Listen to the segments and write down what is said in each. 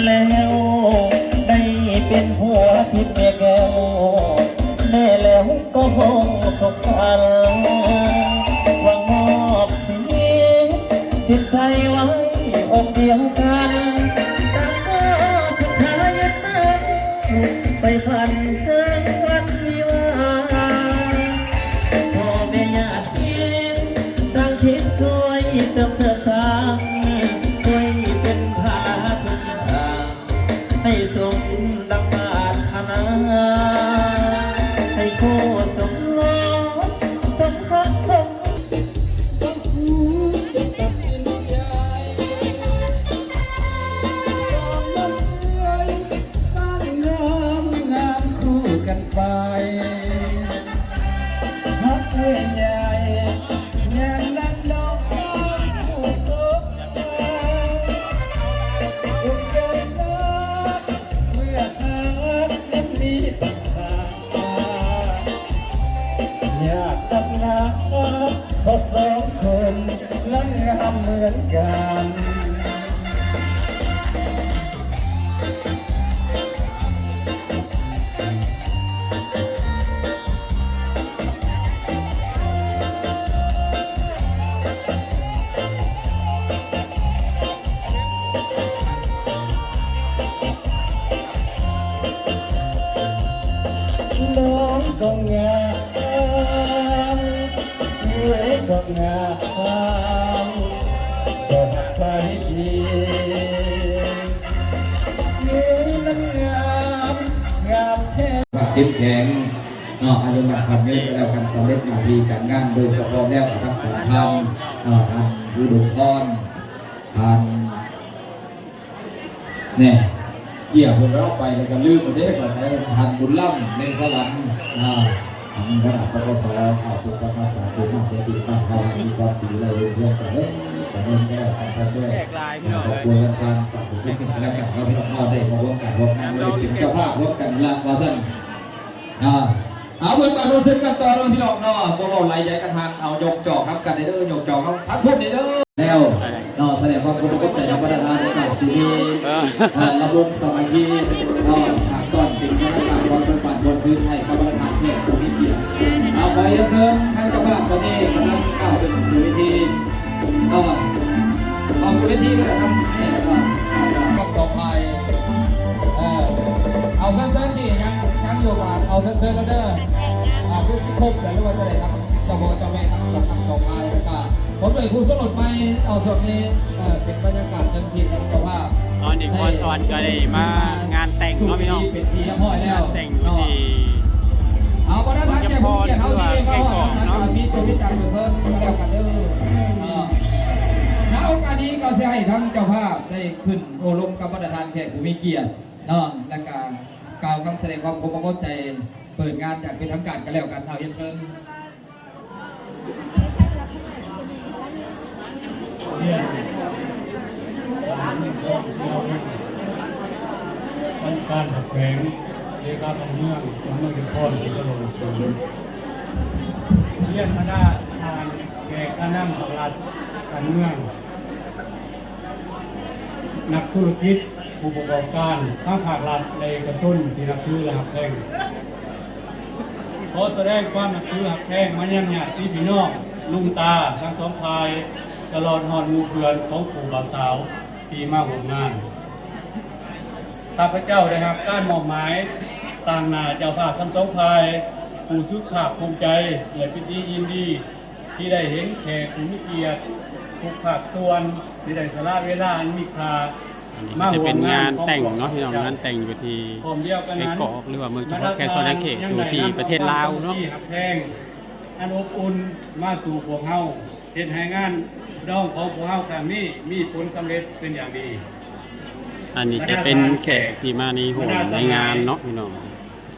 ແລ້ວ ໄດ້ເປັນຜົວທິບແມ່ແກ້ວ ແມ່ແລ້ວກໍຮ້ອງສົກສັນ ຫວັງມອບຊີວິດຈິດໃຈໄວ້ອົກດຽວກັນ ຕັ້ງຂໍ້ສຸດທ້າຍຍຶດໝັ້ນ ໄປຝັນເຖິງວັນວິວາ ພໍ່ແມ່ຍາດພີ່ ຕ່າງຄິດຊ່ວຍເຕີມເສີມສ້າງ ຊ່ວຍເປັນພາລະທຸກຢ່າງ ໃຫ້ສົມດັ່ງປາດຖະໜາ ໃຫ້ຄູ່ສົມລົມສົມຮັກສົມ ສາງງາມງາມຄູ່ກັນໄປ ຮັກເອື້ອຍໃຫຍ່ ແຍງນາງນ້ອງຜູ້ສົບ ອຸ້ມເດີນາ ເມື່ອຮັກນັ້ນມີປັນຫາ ຍາກນັກໜາ ເພາະສອງຄົນນັ້ນງາມເໝືອນກັນ. ນ້ອງກໍງາມ ເອື້ອຍກໍງາມ ກໍຮັກໃຜດີ ເອື້ອຍນັ້ນງາມ ງາມແທ້ ເຂັ້ມແຂງເນາະ ອາຍຸໝັ້ນຂວັນຍືນ ກໍແລ້ວກັນ ສຳເລັດໜ້າທີ່ການງານ ໂດຍສະເພາະແລ້ວກໍທັງສາມທ່ານເນາະ ທ່ານອຸດົມພອນ ທ່ານ ແນ່ ເກຍເພິ່ນເອົາໄປແລ້ວກໍລືມເດ້ ທ່ານບຸນລຳ ເລັງສະຫວັນ ອາ ທ່ານຫົວໜ້າ ປກສ ເອົາ ເປັນປະກາສາ ເປັນນາຍກະຕິການເຮົາໃຫ້ມີຄວາມສີວິໄລຮຸ່ງເຮືອງ ກະເລີຍ ກະເລີຍ ກະໄດ້ ຂອບຄຸນ ແຂກຫຼາຍພີ່ນ້ອງ ຄອບຄົວເຮືອນຊານ ສາທຸ ເພິ່ນເປັນກະແລ້ວກັນ ເນາະ ພີ່ນ້ອງເນາະ ໄດ້ມາຮ່ວມກັນຮ່ວມງານ ໄດ້ເປັນເຈົ້າພາບຮ່ວມກັນລະວ່າຊັ້ນ ອາ ເອົາເບິ່ງບາດຮູ້ສຶກກັນຕໍ່ເນາະພີ່ນ້ອງເນາະ ບໍ່ເວົ້າຫຼາຍໃຫຍ່ກັນຫັ້ນ ເອົາຍົກຈອກນຳກັນເດີ ຍົກຈອກນຳທັງພຸ້ນເດີ ແລ້ວເນາະ ສະແດງຄວາມຂອບອົກຂອບໃຈນຳບັນດາທ່ານ ການທີ່ມີ ເອີ ລະບົບສາມັກຄີເນາະ ຫາກຕ້ອນເປັນສະຖານການຄວາມເປີດປານມ່ວນຊື່ນໃຫ້ກັບບັນດາທ່ານແຂກຜູ້ມີກຽດ ເອົາ ຂໍຮຽນເຊີນທ່ານເຈົ້າພາບ ຕອນນີ້ກຳລັງກ້າວຂຶ້ນສູ່ເວທີ ເນາະ ອອກເວທີເລີຍນະ ທັງສອງຝ່າຍ ເອີ ເອົາເຊີນໆ ທີ່ຍັງ ຍັງຢູ່ກໍເອົາເຊີນໆ ເດີ ອ່າ ຄືຊິຄົບແລ້ວ ຫຼືວ່າຈະໄດ້ນຳເຈົ້າພໍ່ເຈົ້າແມ່ທັງສອງ ທັງສອງຝ່າຍ ແລ້ວກໍ ພ້ອມດ້ວຍຄູ່ສົມລົດໃໝ່ ເອົາ ຊ່ວງນີ້ ເອີ ເປັນບັນຍາກາດເຖິງທີ່ທາງເຈົ້າພາບ ຕອນນີ້ ເອີ ພອນສະຫວັນກໍໄດ້ມາງານແຕ່ງເນາະພີ່ນ້ອງ ເປັນທີ່ຮຽບຮ້ອຍແລ້ວ ແຕ່ງຢູ່ທີ່ ເອົາ ບໍ່ໄດ້ທັນແກ່ຜູ້ມີກຽດເຮົາທີ່ໄດ້ມາຮອດ ເນາະ ມີຕົວວິຈານເຊີນກໍແລ້ວກັນເດີ ເນາະ ໃນໂອກາດນີ້ກໍຊິໃຫ້ທາງເຈົ້າພາບໄດ້ຂຶ້ນໂອ້ລົມກັບບັນດາທ່ານແຂກຜູ້ມີກຽດເນາະ ແລ້ວກໍກ່າວຄຳສະແດງຄວາມຂອບອົກຂອບໃຈ ເປີດງານຢ່າງເປັນທາງການກໍແລ້ວກັນ ເອົາ ຮຽນເຊີນ. ອົງການແຂວງ ເລຂາພັກເມືອງ ເມືອງເຊໂປນ ເປັນກະໂລນສູງ ຮຽນບັນດາທ່ານແຂກ ຄະນະພາກລັດ ການເມືອງ ນັກທຸລະກິດ ຜູ້ປະກອບການ ທັງພາກລັດ ແລະ ເອກະຊົນ ທີ່ນັບຖື ແລະ ຮັກແພງ. ຂໍສະແດງຄວາມນັບຖືຮັກແພງມາຍັງຍາດຕິພີ່ນ້ອງ ລຸງຕາທັງສອງຝ່າຍ ຕະຫຼອດຮອດໝູ່ເພື່ອນຂອງຄູ່ບ່າວສາວທີ່ມາຮ່ວມງານ. ຂ້າພະເຈົ້າໄດ້ຮັບການມອບໝາຍຕາງໜ້າເຈົ້າພາບທັງສອງຝ່າຍ ຮູ້ສຶກພາກພູມໃຈ ແລະ ປິຕິຍິນດີ ທີ່ໄດ້ເຫັນແຂກຜູ້ມີກຽດທຸກພາກສ່ວນ ທີ່ໄດ້ສະຫຼະເວລາອັນມີຄ່າ ອັນນີ້ກໍຈະເປັນງານແຕ່ງເນາະພີ່ນ້ອງ ງານແຕ່ງຢູ່ທີ່ ພ້ອມດຽວກັນນັ້ນ ໄກກອກ ຫຼືວ່າເມືອງຈຳພອນ ແຂວງສະຫວັນນະເຂດ ຢູ່ທີ່ປະເທດລາວເນາະ ຮັກແພງອັນອົບອຸ່ນມາສູ່ພວກເຮົາ ເຮັດໃຫ້ງານດອງຂອງພວກເຮົາຄັ້ງນີ້ມີຜົນສຳເລັດເປັນຢ່າງດີ. ອັນນີ້ຈະເປັນແຂກທີ່ມາໃນຮ່ວມໃນງານເນາະພີ່ນ້ອງ. ກໍ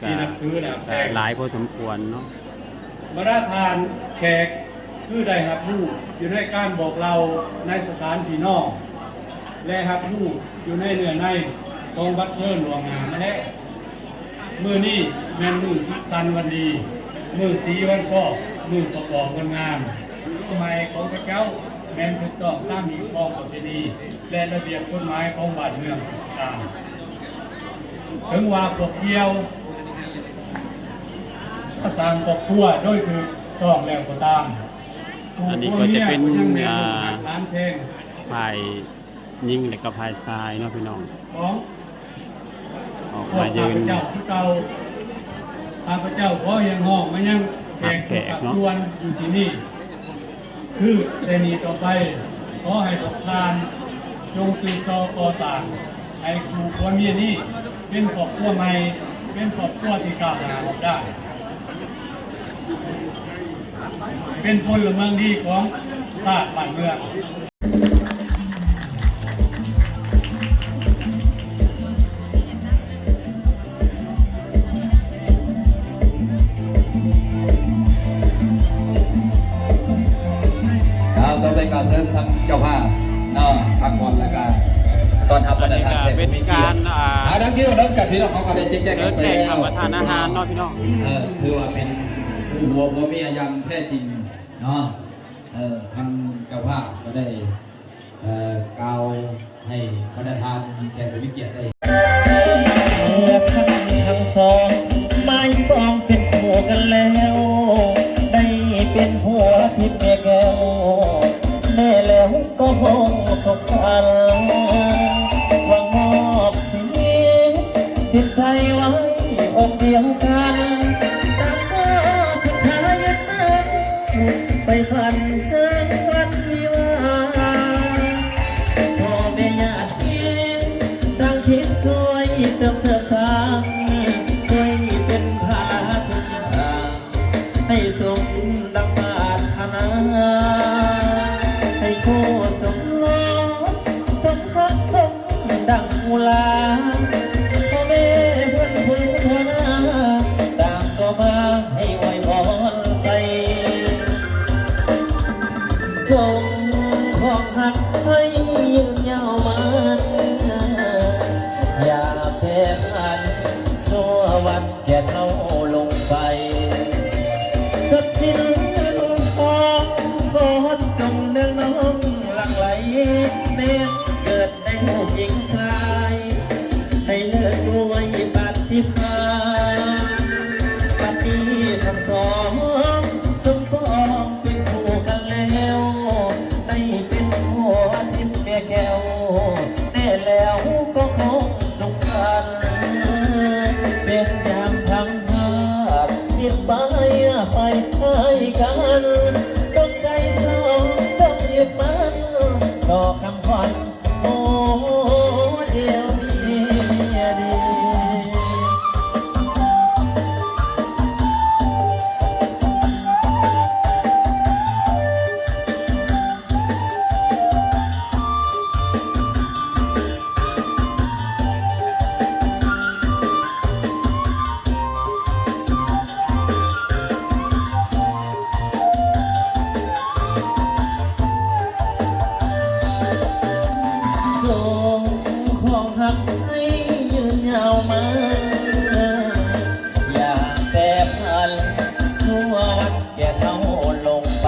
ທີ່ນັບຖືແລະຮັກແພງ ຫຼາຍພໍສົມຄວນເນາະ. ບັນດາທ່ານແຂກຄືໄດ້ຮັບຮູ້ຢູ່ໃນການບອກເລົ່າໃນສະຖານພີ່ນ້ອງ ແລະ ຮັບຮູ້ຢູ່ໃນເນື້ອໃນຂອງບັດເຊີນລ່ວງໜ້າມາແລ້ວ. ມື້ນີ້ແມ່ນມື້ສຸກສັນວັນດີ, ມື້ສີວັນຊອກ, ມື້ປະກອບວັນງາມ. ໃໝ່ຂອງເຂົາເຈົ້າແມ່ນຖືກຕ້ອງຕາມຮີດຄອງປະເພນີ ແລະ ລະບຽບກົດໝາຍຂອງບ້ານເມືອງຕ່າງ. ເຖິງວ່າພວກກ່ຽວຈະສ້າງຄອບຄົວໂດຍຖືກຕ້ອງແລ້ວກໍຕາມ, ອັນນີ້ກໍຈະເປັນ ຜູ້ຜົວເມຍກໍຍັງແມ່ນ ອ່າ ລູກຮັກຫຼານແພງ ຝ່າຍຍິງ ແລະ ກໍຝ່າຍຊາຍເນາະພີ່ນ້ອງ ຂອງ ອອກມາຢືນ ພວກຂ້າພະເຈົ້າຄືເກົ່າ. ຂ້າພະເຈົ້າຂໍຮຽກຮ້ອງມາຍັງແຂກ ຮັບແຂກເນາະ ຜູ້ຮັກສ່ວນຢູ່ທີ່ນີ້ ຄືແຕ່ນີ້ຕໍ່ໄປ ຂໍໃຫ້ພວກທ່ານຈົ່ງສືບຕໍ່ກໍ່ສ້າງໃຫ້ຄູ່ຜົວເມຍນີ້ເປັນຄອບຄົວໃໝ່, ເປັນຄອບຄົວທີ່ກ້າວໜ້າຮອບດ້ານ, ເປັນພົນລະເມືອງດີຂອງຊາດບ້ານເມືອງ. ເອົາ ຕໍ່ໄປກໍເຊີນທາງເຈົ້າພາບເນາະ ພັກຜ່ອນ ແລ້ວກໍຕ້ອນຮັບບັນດາທ່ານແຂກຜູ້ມີກຽດ. ອັນນີ້ກໍເປັນການ ອ່າ ເອົາ ດັ່ງທີ່ເວົ້ານຳກັນ ພີ່ນ້ອງເຮົາກໍໄດ້ແຈ້ງກັນໄປແລ້ວ ເຊີນແຂກຮັບປະທານອາຫານເນາະ ພີ່ນ້ອງ. ເອີ ຖືວ່າເປັນຄູ່ຜົວຜົວເມຍຢ່າງແທ້ຈິງເນາະ. ເອີ ທາງເຈົ້າພາບກໍໄດ້ ເອີ ກ່າວໃຫ້ບັນດາທ່ານແຂກຜູ້ມີກຽດໄດ້ ເມື່ອທ່ານທັງສອງໝາຍປອງເປັນຄູ່ກັນແລ້ວ ໄດ້ເປັນຜົວທິບແມ່ແກ້ວ ແມ່ແລ້ວກໍຄົງສົມຫວັງ ຫວັງມອບຊີວິດຈິດໃຈໄວ້ອົກດຽວກັນ ຕາມຂໍ້ສຸດທ້າຍ ໄປຝັນເຖິງວັນວິວາ ພໍ່ແມ່ຍາດພີ່ຕ່າງຄິດຊ່ວຍເຕີມເສີມສ້າງ ຊ່ວຍເປັນພາລະທຸກຢ່າງ ໃຫ້ສົມດັ່ງປາດຖະໜາ ໃຫ້ຄູ່ສົມລໍ ສົມຮັກສົມ ດັ່ງອຸລາ ພໍ່ແມ່ເພິ່ນຜູ້ພາວນາ ຕ່າງກໍມາໃຫ້ອວຍພອນໃສ່ ຈົ່ງຄອງຮັກໃຫ້ຍືນຍາວມານ ຢ່າແປພັນຊົ່ວວັນ ແກ່ເຖົ້າລົງໄປ ຊັບສິນເງິນທອງ ຂໍຈົ່ງເນີນນ້ອງຫຼັ່ງໄຫຼ ແມ່ນເກີດໃນລູກຍິງຊາຍ ໃຫ້ເລີດດ້ວຍປາຕິຫານ ບັດນີ້ທັງສອງສົມປອງເປັນຄູ່ກັນແລ້ວ ໄດ້ເປັນຜົວທິບແມ່ແກ້ວ ແນ່ແລ້ວກໍຄົງ ສຸກສັນ ເປັນຍາມທັງຮາກ ມິດໄປໄປໃຫ້ກັນ ຕົກໃຈສອງຕ້ອງຍຶດໝັ້ນ ຕໍ່ຄຳຂວັນຄູ່ດຽວເມຍດີ. ຈົ່ງຄອງຮັກໃຫ້ຍືນຍາວມານ ຢ່າແປພັນຊົ່ວວັນ ແກ່ເຖົ້າລົງໄປ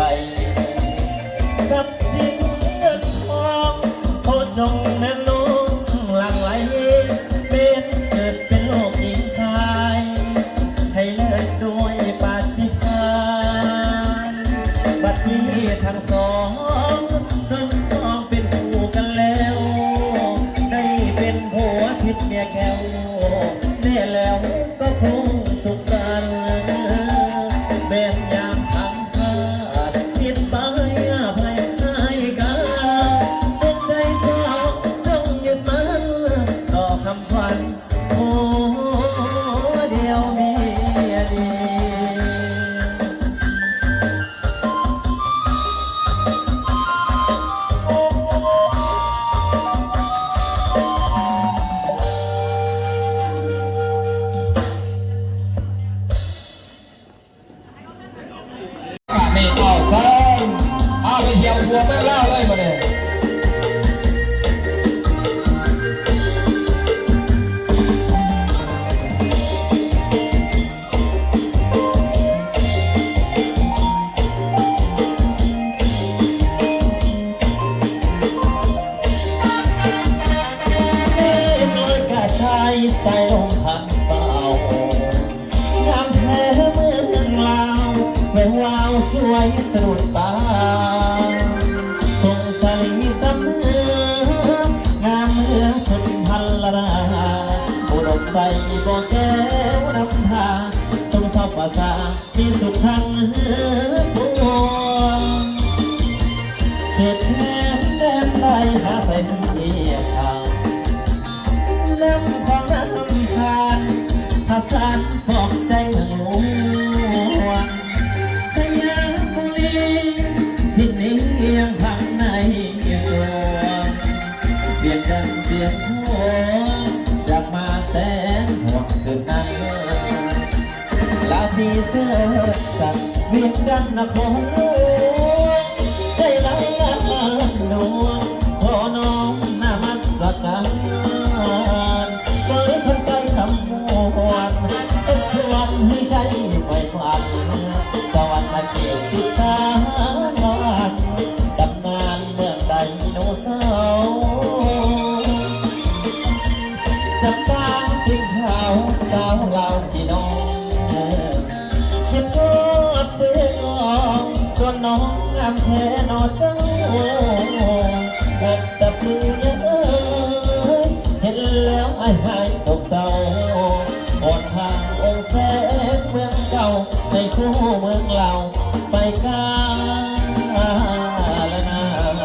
ຊັບສິນເງິນທອງ ຂໍຈົ່ງແມ່ນນ້ອງຫຼັ່ງໄຫຼ ແມ່ນເກີດເປັນລູກຍິງຊາຍ ໃຫ້ເລີດດ້ວຍປາຕິຫານ ບັດນີ້ທັງສອງສົມປອງເປັນຄູ່ກັນແລ້ວ ໄດ້ເປັນຜົວທິບເມຍແກ້ວ ແນ່ແລ້ວ ກໍຄົງສຸກສັນ ແມ່ນຍາມທາງຊາດ ມິດໄປໃຫ້ກັນ ຕົກໃຈສອງ ເຂດແດນໄດ້ຫາໃສ່ເຂົ້າ ນ້ຳຂອງນ້ຳທານ ຜະສານປອບໃຈເມືອງຫຼວງ ສະຍາມບູລີ ຖິ່ນນີ້ຍັງພັງໃນຕົວ ວຽງຈັນສຽງທອງ ຈັບມາແສນຫ່ວງຄືນນັ້ນ ລາວທີ່ເຊີດສັກ ວຽງຈັນນະຄອນຫຼວງ ໃຈລາວລ້ານດວງ ຂໍນ້ອມນະມັດສະການ ເປີດພັນໄກຄຳມ່ວນ ເຮັດຄວາມໃຫ້ໃຈໄຟຝັນ ສະຫວັນນະເຂດຕິດສາລາວັນ ຕຳນານ ເມືອງໄດໂນເສົາ ຈຳປາເປັນຂາວສາວລາວພີ່ນ້ອງ ຄິດຮອດເສຍອອກ ຕົວນ້ອງງາມແທ້ເນາະເຈົ້າ ອັດຕະປືຍາເອີຍ ເຫັນແລ້ວອ້າຍຫາຍໂສກເສົ້າ ອອນທາງອົງແສງເມືອງເກົ່າ ໃຫ້ຄູ່ເມືອງລາວ ໄປກາລະນານ.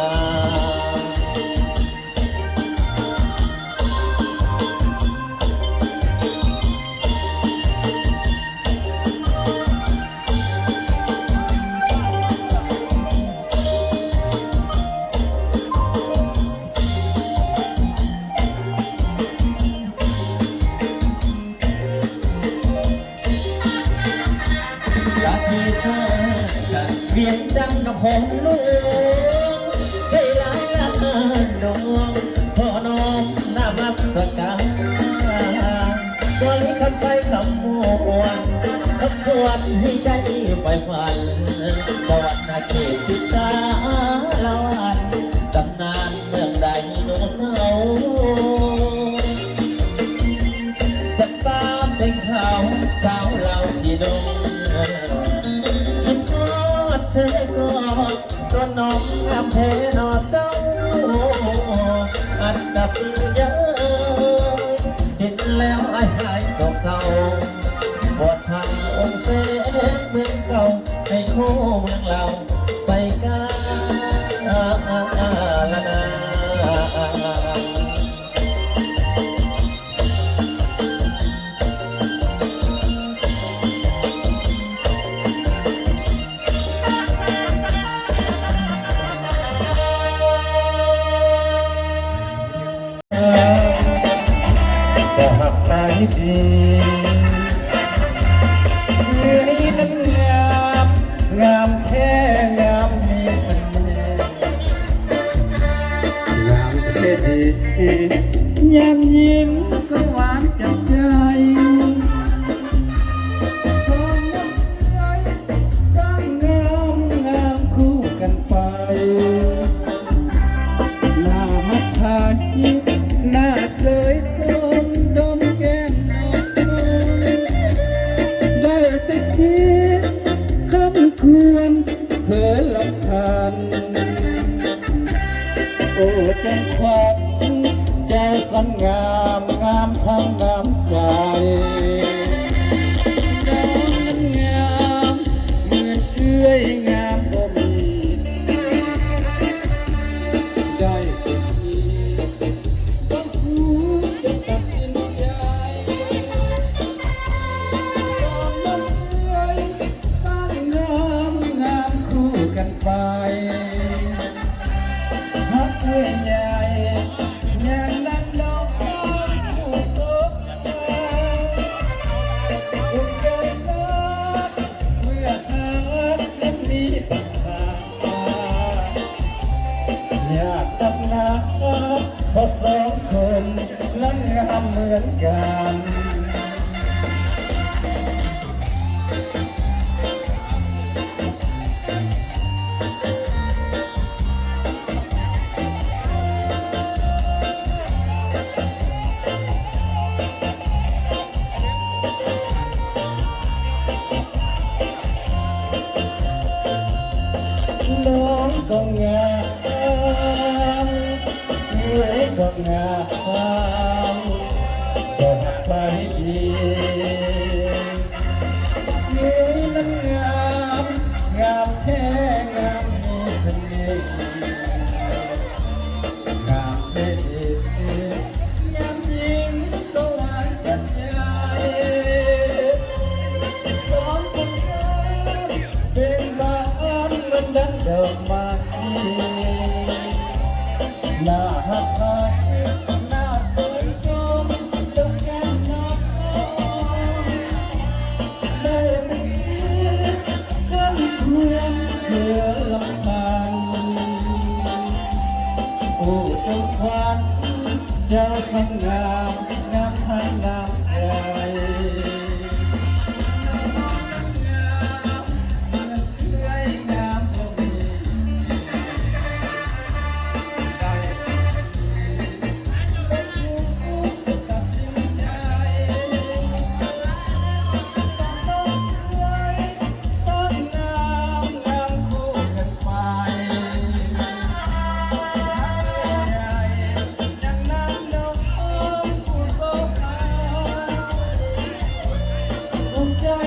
ປະເທດຊາດ ວຽງຈັນນະຄອນຫຼວງ ເວລານອງ ຂໍນ້ອມນະມັດສະການ ບໍລິຄັນໄຟຄຳມ່ວນ ຄຳຄວນໃຫ້ໃຈໄຟຝັນ ສະຫວັນນະເຂດຕິດສາລະວັນ ຕຳນານເມືອງໄດໂນເສົາ ຈຳປາເປັນຂາວສາວລາວທີ່ໜຸ່ມ ຄິດຮອດເສຍກ່ອນ ຕົວນ້ອງງາມແທ້ເນາະເຈົ້າ ອັດຕະປືຍາເອີຍ ເຫັນແລ້ວອ້າຍຫາຍໂສກເສົ້າ ບອດທັນອົງແສງເມືອງເກົ່າ ໃຫ້ຄູ່ເມືອງລາວ ໄປກາລະນານ. ຈະຮັກໄປດີ ເອື້ອຍນັ້ນງາມ ງາມແທ້ ງາມມີສະເໜ່ຫ ງາມແທ້ດີ ຍາມຍິ້ມກໍຫວານຈັບໃຈ ສອງນາງເອີຍ ຊ່າງງາມ ງາມຄູ່ກັນໄປ ໜ້າຮັກໃຜ ໜ້າເສີຍຊົມດົມແກ້ມນ້ອງ ໄດ້ແຕ່ຄິດຄຳຄວນເພີລຳພັນ ໂອ້ ຈັງຂວັນ ເຈົ້າສັນງາມ ງາມທັງງາມໃຈ ນ້ອງນັ້ນງາມ ເໝືອນເອື້ອຍງາມບໍ່ມີ ໄດ້ແຕ່ຄິດ ບໍ່ຮູ້ຈະຕັດສິນໃຈ ສອງນ້ອງເອື້ອຍ ສ້າງງາມ ງາມຄູ່ກັນໄປ ຮັກເອື້ອຍໃຫຍ່ ຢ່າງນັ້ນດອກນ້ອງຜູ້ສົບຕາ ອົງໃຫຍ່ນາກ ເມື່ອຫາກນັ້ນມີປັນຫາ ຍາກນັກໜາ ເພາະສອງຄົນນັ້ນງາມເໝືອນກັນ. ນ້ອງກໍງາມ ເອື້ອຍກໍງາມ ຈະຮັກໃຜດີ ເອື້ອຍນັ້ນງາມ ງາມແທ້ ງາມມີສະເໜ່ຫ ໜ້າຮັກໄທ ໜ້າສວຍສົມ ຕົກແກ້ມນ້ອງ ໄດ້ເປັນເພື່ອນກັນເພື່ອນເພື່ອລຳພັງ. ໂອ້ ເຈົ້າຂວັນ ເຈົ້າສັງງາມ ງາມທັງນ້ຳໃຈ.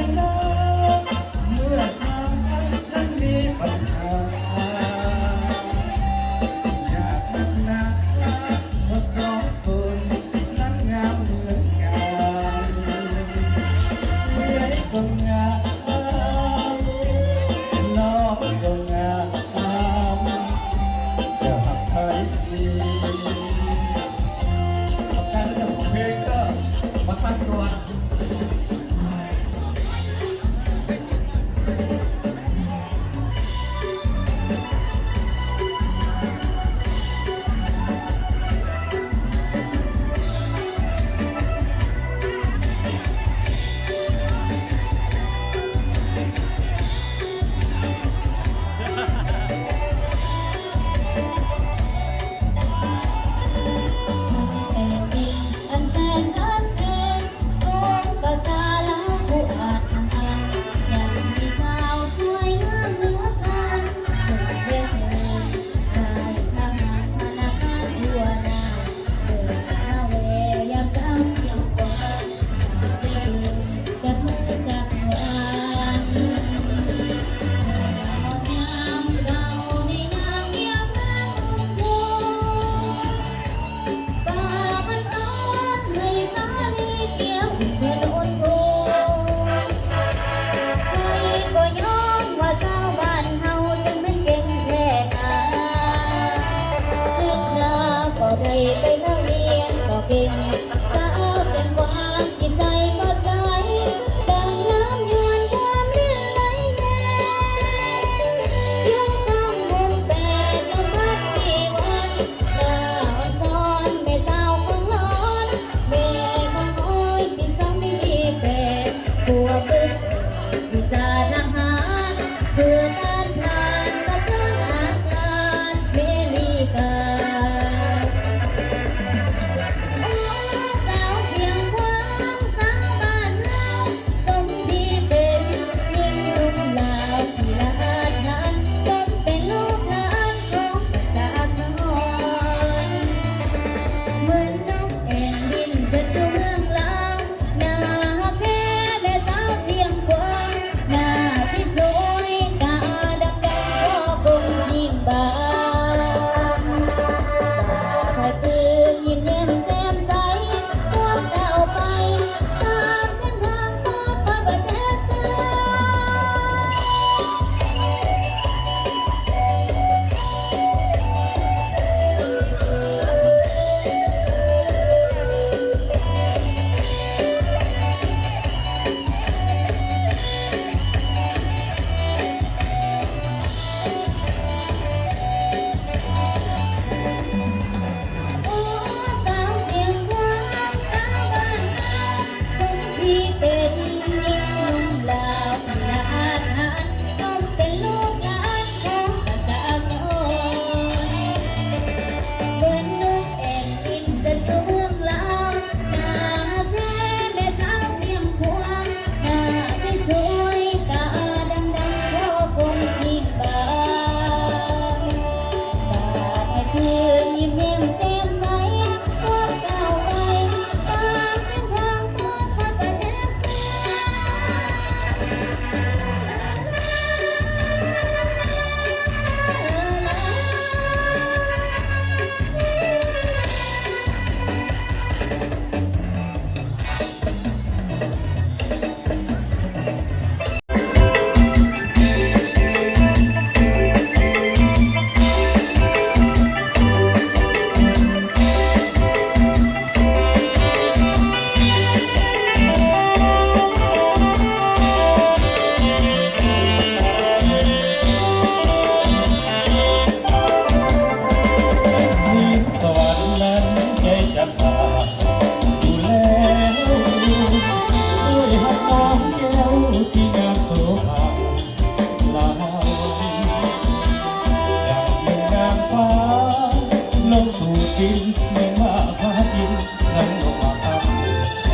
ແມ່ນວ່າພາກິນ ນັ່ງລົງມາຄຳ ໃຫ້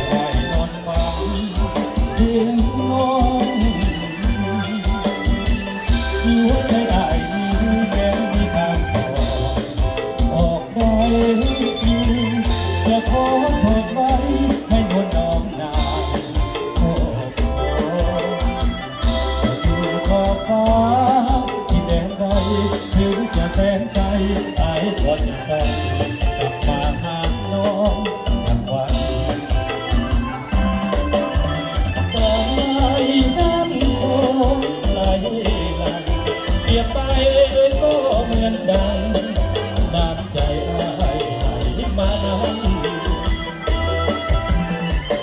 ໄດ້ນອນຝັນ ເພງນ້ອງ ຫົວໃຈອ້າຍນີ້ແມ່ນມີທາງອອກ ອອກໄດ້ ຈະຂໍໂທດໄວ້ ໃຫ້ນວນນ້ອງນາ ໂອ້ ຢູ່ຂອບຟ້າທີ່ແດນໄກ ເຖິງຈະແສນໄກ ອ້າຍກໍຈະຕ້ອງກັບມາຫານ້ອງ ສາຍນ້ຳໂຂງໄຫຼຫຼັ່ງ ປຽບໄປກໍເໝືອນດັ່ງ ນ້ຳໃຈອ້າຍໄຫຼມານຳ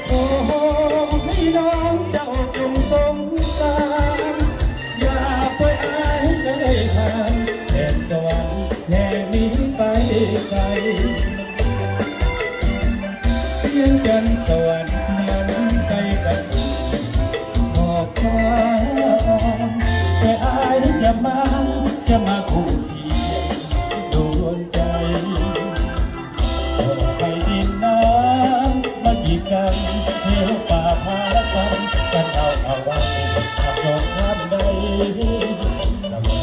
ຂໍໃຫ້ນ້ອງເຈົ້າຈົ່ງສົງສານ ຢ່າປ່ອຍອ້າຍເລີຍຜ່ານ ແດນສະຫວັນແຫ່ງນີ້ໄປໄກ ວຽງຈັນສະຫວັນນັ້ນໄກກະສຸດຂອບຟ້າ ແຕ່ອ້າຍຈະມາ ຈະມາຄູ່ຄຽງດວງໃຈ ຂໍໃຫ້ດິນນ້ຳມາກີດກັນ ເທວປ່າພາລະສັນ ກັນເອົາເອົາໄວ້ ຫາກດອກງາມໄດ້ ສະເໝີ.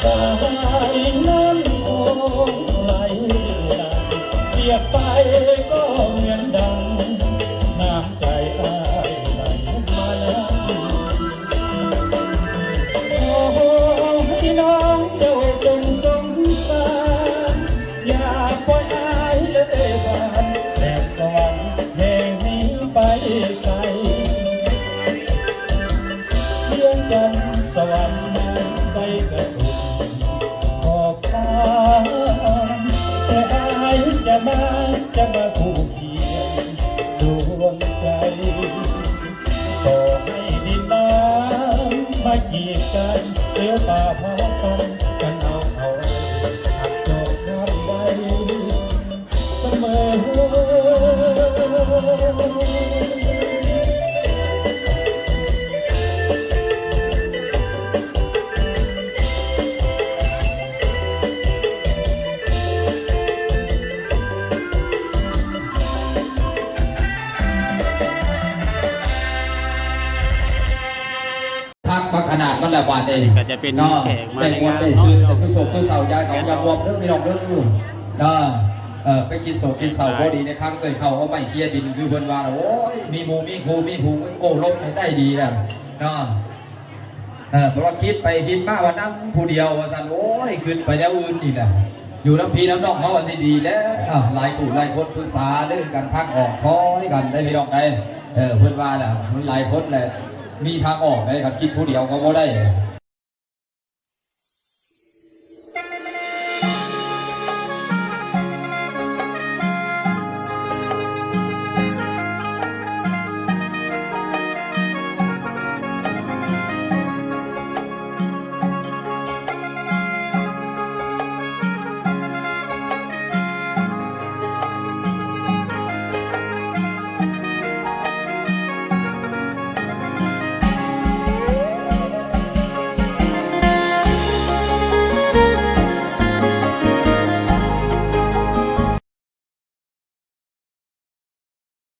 ສາຍນ້ຳໂຂງໄຫຼຫຼັ່ງ ປຽບໄປກໍເໝືອນດັ່ງ ນ້ຳໃຈອ້າຍໄຫຼມານຳ ຂໍໃຫ້ນ້ອງເຈົ້າຈົ່ງສົງສານ ຢ່າປ່ອຍອ້າຍເລີຍຜ່ານ ແດນສະຫວັນແຫ່ງນີ້ໄປໄກ ວຽງຈັນສະຫວັນໄກກະສຸດຂອບຟ້າ ແຕ່ອ້າຍຈະມາ ຈະມາຄູ່ຄຽງດວງໃຈ ຂໍໃຫ້ດິນນ້ຳມາກີດກັນ ເຊວປ່າພາລະສັນ ກັນເອົາເອົາໄວ້ ຫາກດອກງາມໄດ້ ສະເໝີ. ຄັກມາຂະໜາດມັນແລ້ວບາດນີ້ ນີ້ກໍຈະເປັນ ເນາະ ແຂກມາ ໄດ້ມ່ວນ ໃນງານ ໄດ້ຊື່ນ ເນາະ ແຕ່ສຸໂສກສຸເຊົາ ຢາກເອົາຢາກຮ່ວມເດີພີ່ນ້ອງເດີ ເນາະ ເອີ ໄປກິນໂສກກິນເຊົາ ພໍດີໃນຄັ້ງເຄີຍເຂົ້າເອົາໄມ້ເຄຍດິນ ຄືເພິ່ນວ່າ ໂອ້ຍ ມີໝູ່ມີຄູ່ມີຜູ້ໂອ້ລົມໃຫ້ໄດ້ດີແລ້ວ ເນາະ ເອີ ເພາະວ່າຄິດໄປຄິດມາວ່ານັ່ງຜູ້ດຽວວ່າຊັ້ນ ໂອ້ຍ ຄິດໄປແນວອື່ນອີກແລ້ວ ຢູ່ນຳພີ່ນຳນ້ອງເຮົາວ່າຊິດີແລ້ວ ຫຼາຍຜູ້ຫຼາຍຄົນປຶກສາລືກັນທາງອອກ ຊ່ອຍກັນໄດ໋ພີ່ນ້ອງໄດ໋ ເອີ ເພິ່ນວ່າແລ້ວ ມັນຫຼາຍຄົນແຫຼະ ມີທາງອອກໄດ໋ ຄັນຄິດຜູ້ດຽວກໍບໍ່ໄດ້